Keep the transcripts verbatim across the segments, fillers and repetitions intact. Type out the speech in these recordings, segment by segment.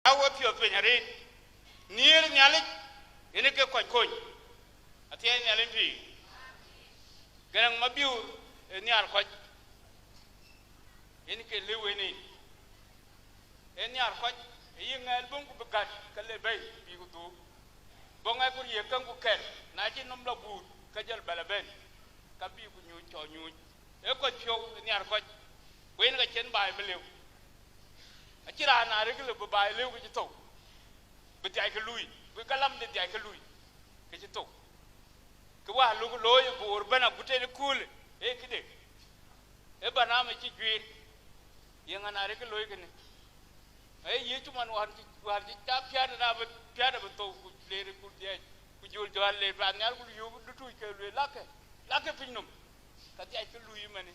Awe piɔ̈ɔ̈th piny arëët, nhiëër Nhialic yen ke kɔc kony. Athiɛɛi Nhialic pïïr. Garaŋ Mabiöör ë nhiaar kɔc, yen ke lëu en en. Ë nhiaar kɔc, ë yï ŋɛɛl böŋ ku bï gät, ke le bɛ̈i bï ku dhuuk. Böŋ ë ku riëëk käŋ ku kɛl, na cï nɔm lɔ guut, ke jɔl bɛ̈l ëbɛ̈n, ka bï ku nyuuc cɔk nyuuc. Ee kɔc piɔ̈u ë nhiaar kɔc, ku yen ka cïn baai bï lëu. Acïn raan na rëk lëu bï baai lëu ke cï thou, bï dhiac ke lui, bï galam de dhiac ke lui, ke cï thou. Kë wäär luk looi ë Boor bɛ̈n agut en ë köölë, ee këde, ee barnamij cï juiir, ye ŋa na rëk looi kënë? Ee Yecu man wäär cï, wäär cï ca piäät na bï piäät abï thou, ku leer ku dhiɛɛc, ku jol jɔ̈ɔ̈r leer raan nhial ku yöök dutuuc ke lueel, lakë, lakë piny nɔm, ka dhiac ke lui ëmënë.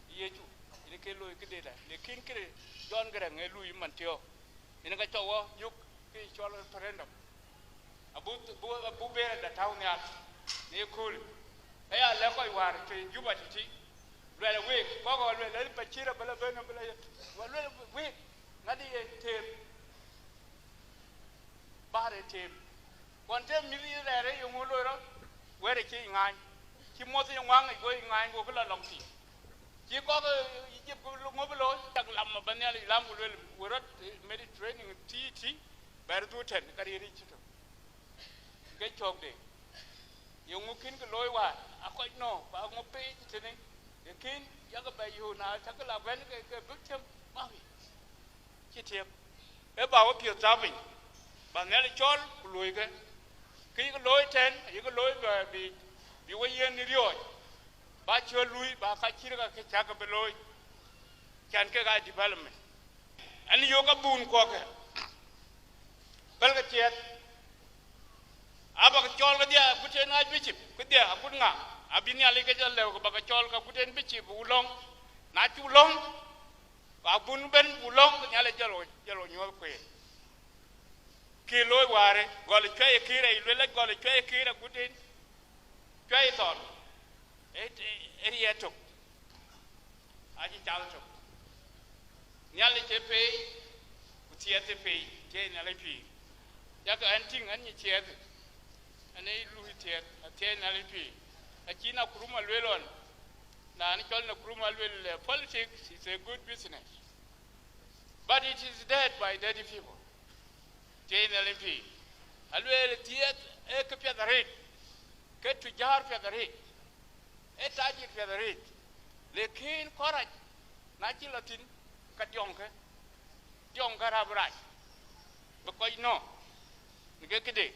Yecu yen ke looi këde da, lakin këde Jɔn Garaŋ ee lui man thiɔ̈k. Yen ka cɔk wɔ yök kë cɔl referendum. Abu, abu, abu beer da tääu nhial në ëköölë. Aya lɛ̈k kɔc wäär të Juba tëtï, luɛl week, kɔk ɣɔn luɛl, luɛl Bashir abï lɔ bɛ̈n, abï lɔ ye, luɛl week, ŋadï ye teem, bahar ye teem. Ɣɔn të mïth yï rɛɛr ë yeŋö loi rɔt, wɛ̈ɛ̈r ë cï ŋaany, cï muɔth ye ŋuaŋ yic, go yic ŋaany, gokï lɔ lɔŋ thïn. Cï kɔk ë Egypt ku ŋö bï looi, cak lam ë bä Nhialic lam ku luel, we rɔt, eh, Mediterranean tïï tïï, bɛ̈ɛ̈r dhuk tɛ̈n, ka riëëc cï tök. Ke cɔ̈kde, yeŋö kïn kë looi wäär, a kɔc nɔ̈k, ku aŋö peec tënë, lakin yakë bɛ yöök na cakë la bɛ̈n ke, ke bï tiëm, mafi, cï tiëm. Ee bä we piɔ̈ɔ̈th tääu piny, bä Nhialic cɔl ku luɔikë. Kë yïk looi tɛ̈n, ayïk looi bï, bï, bï we yiën riɔ̈ɔ̈c, bä cï we lui, bä ka cït ka kë cäk bï looi, cän kek aa development. Ɛn yök abun kuɔkë, pälkë ciɛɛth, abä ke cɔl kedhie agut en Archbishop, kedhie agut ŋa, abï Nhialic ke jɔ lëu, ke bä ke cɔl ke agut en Bishop, bï ku lɔ̈ŋ, na cuk lɔ̈ŋ, ku abun bɛ̈n, ku lɔ̈ŋ, ke Nhialic jɔl wo, jɔl wo nyuɔ̈th kueer. Kë looi wäärë, gɔl cuɛi ë kër, aye luel, gɔl cuɛi ë kër agut en, cuɛi thɔn, ë, ë, ë riɛɛt tök, acï cath tök. Nhialic ë peei, ku thiɛɛth ë peei, thiɛɛi Nhialic pïïr. Yakë ɛn tïŋ, ɛn nyi thiɛɛth, ɛn ë lui thiɛɛth, athiɛɛi Nhialic pïïr. Acï Nkrumah lueel ɣɔn, raan cɔl Nkrumah lueel, eh, politics is a good business, but it is dead by dirty people. Thiɛɛi Nhialic pïïr. Alueel thiɛɛth ee kë piɛth arëët, ke tujaar piɛth arëët, ee tajir piɛth arëët. Lakin kɔc rac, na cï lɔ thïn, ka diɔŋkë, diɔŋkë rap rac, bï kɔc nɔ̈k, në ke këde.